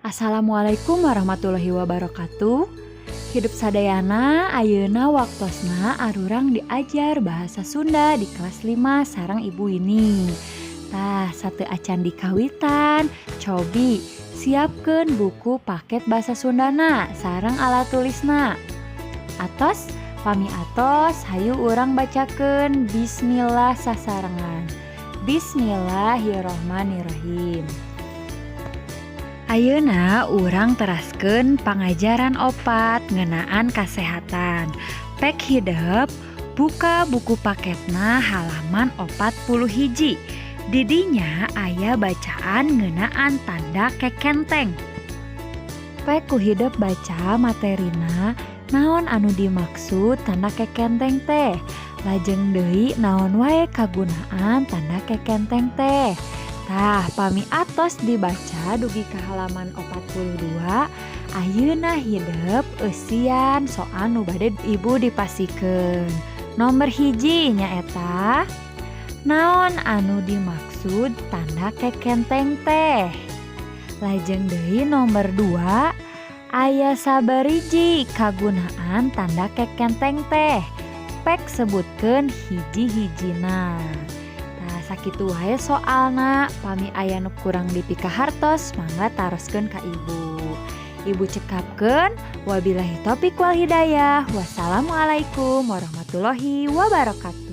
Assalamualaikum warahmatullahi wabarakatuh. Hidup sadayana, ayeuna waktosna arurang diajar bahasa Sunda di kelas 5 sareng Ibu ini. Tah, sateuacan dikawitan, cobi siapkeun buku paket bahasa Sundana sareng alat tulisna. Atos? Pami atos, hayu urang bacakeun bismillah sasarengan. Bismillahirrohmanirrohim. Ayeuna urang teraskeun pangajaran 4 ngeunaan kasehatan. Pek hidep, buka buku paketna halaman 41. Di dinya aya bacaan ngeunaan tanda kekenteng. Pek ku hidep baca materina, naon anu dimaksud tanda kekenteng teh. Lajeng deui, naon wae kagunaan tanda kekenteng teh. Tah, pami atos dibaca dugi ka halaman 42, ayeuna hidep eusian soal nu bade Ibu dipasihkeun. Nomor 1 nyaeta, naon anu dimaksud tanda kekenteng teh? Lajeng deui, nomor 2, aya sabariji kagunaan tanda kekenteng teh? Pek sebutkeun hiji-hijina. Tah, sakitu wae soalna. Pami aya nu kurang dipikahartos, mangga taroskeun ka Ibu. Ibu cekapkeun, wabillahi taufik wal hidayah. Wassalamualaikum warahmatullahi wabarakatuh.